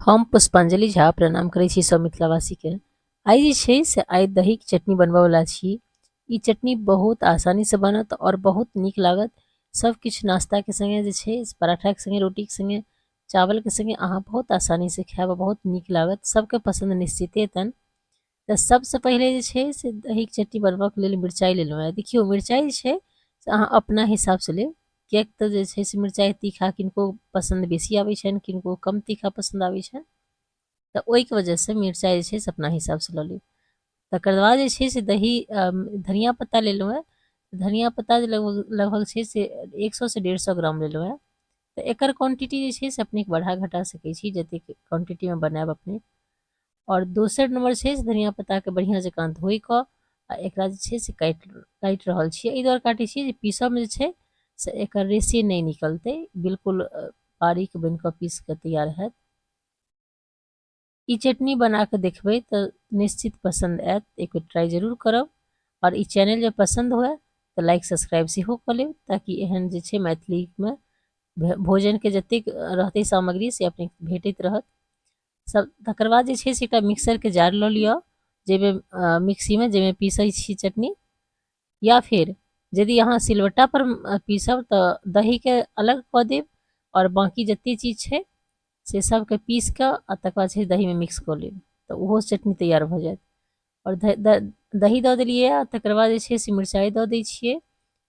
हम पुष्पांजलि झा प्रणाम करै छी सब मिथिलावासीके। आइ जे छै से आइ दहीके चटनी बनबयवला छी। ई चटनी बहुत आसानीसँ बनत आओर बहुत नीक लागत। सब किछु नाश्ताके सङ्गे जे छै से पराठाके सङ्गे, रोटीके सङ्गे, चावलके सङ्गे अहाँ बहुत आसानीसँ खायब आ बहुत नीक लागत। सबके पसन्द निश्चिते हेतनि। तऽ सबसँ पहिले जे छै से दहीके चटनी बनबऽके लेल मिरचाइ लेलहुँ हँ। देखियौ, मिरचाइ जे छै से अहाँ अपना हिसाबसँ लेब, किएक तऽ जे छै से मिरचाइ तीखा किनको पसन्द बेसी आबै छनि, किनको कम तीखा पसन्द आबै छनि। तऽ ओहिके वजहसँ मिरचाइ जे छै से अपना हिसाबसँ लऽ लेब। तकर बाद जे छै से दही, धनिया पत्ता लेलहुँ हँ। धनिया पत्ता जे लगभग लगभग छै से 100 से 150 ग्राम लेलहुँ हँ। तऽ एकर क्वान्टिटी जे छै से अपनेके बढ़ा घटा सकै छी, जतेक क्वान्टिटीमे बनायब अपने। आओर दोसर नम्बर छै से धनिया पत्ताके बढ़िआँ जकाँ धोइ कऽ आ एकरा जे छै से काटि काटि रहल छियै। एहि दुआरे काटै छियै जे पीसऽमे जे छै से एकर रेशे नहि निकलतै, बिल्कुल बारीक बनि कऽ पीस कऽ तैयार हैत। ई चटनी बना कऽ देखबै तऽ निश्चित पसन्द आयत। एक बेर ट्राइ जरूर करब। आओर ई चैनल जे पसन्द हुए तऽ लाइक, सब्सक्राइब सेहो कऽ लेब, ताकि एहन जे छै मैथिलीमे भोजनके जतेक रहतै सामग्री से अपनेके भेटैत रहत सब। तकर बाद जे छै से एकटा मिक्सरके जार लऽ लिअ, जाहिमे मिक्सीमे जाहिमे पीसै छी चटनी, या फेर यदि अहाँ सिलबट्टा पर पीसब तऽ दहीके अलग कऽ देब आओर बाँकी जतेक चीज छै से सबके पीस कऽ आ तकर बाद छै दहीमे मिक्स कऽ लेब, तऽ ओहो चटनी तैयार भऽ जायत। आओर दही दऽ देलियै। आ तकर बाद जे छै से मिरचाइ दऽ दै छियै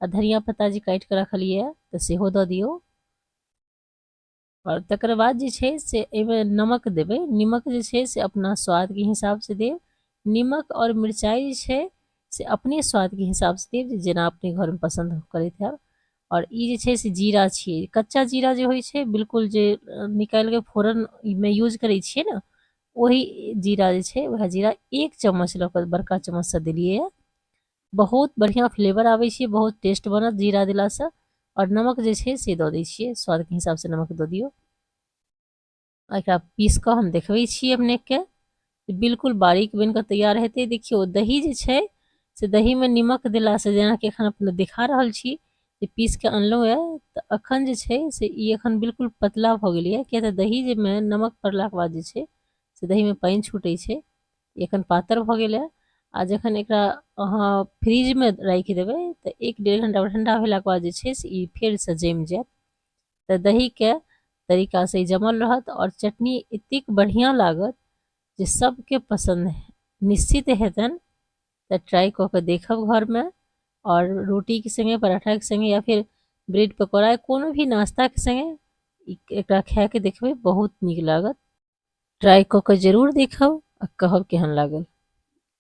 आ धनिया पत्ता जे काटि कऽ रखलियै तऽ सेहो दऽ दियौ। आओर तकर बाद जे छै से एहिमे नमक देबै। निमक जे छै से अपना स्वादके हिसाबसँ देब। निमक आओर मिरचाइ जे छै से अपने स्वादके हिसाबसँ देब, जेना अपने घरमे पसन्द करैत हैब। आओर ई जे छै से जीरा छियै, कच्चा जीरा जे होइ छै, बिल्कुल जे निकालिके फोरनमे यूज करै छियै ने, ओही जीरा जे छै, वएह जीरा 1 चम्मच लऽ कऽ बड़का चम्मचसँ देलियै। बहुत बढ़िआँ फ्लेवर आबै छै, बहुत टेस्ट बनत जीरा देलासँ। आओर नमक जे छै से दऽ दै छियै। स्वादके हिसाबसँ नमक दऽ दियौ। एकरा पीस कऽ हम देखबै छी अपनेके। बिल्कुल बारीक बनि कऽ तैयार हेतै। देखियौ, दही जे छै से दहीमे निमक देलासँ, जेनाकि एखन अपने देखा रहल छी जे पीस कऽ अनलहुँ यए, तऽ एखन जे छै से ई एखन बिल्कुल पतला भऽ गेलैए, किएक तऽ दही जाहिमे नमक पड़लाके बाद जे छै से दहीमे पानि छूटै छै। एखन पातर भऽ गेलैए। आ जखन एकरा अहाँ फ्रिजमे राखि देबै तऽ 1-1.5 घंटा ठण्डा भेलाके बाद जे छै से ई फेरसँ जमि जायत। तऽ दहीके तरीकासँ ई जमल रहत आओर चटनी एतेक बढ़िआँ लागत जे सबके पसन्द निश्चित हेतनि। तऽ ट्राइ कऽ कऽ देखब घरमे आओर रोटीके सङ्गे, पराठाके सङ्गे या फेर ब्रेड पकौड़ा, कोनो भी नाश्ताके सङ्गे एकरा खाके देखबै, बहुत नीक लागत। ट्राइ कऽ कऽ जरूर देखब आ कहब केहन लागल।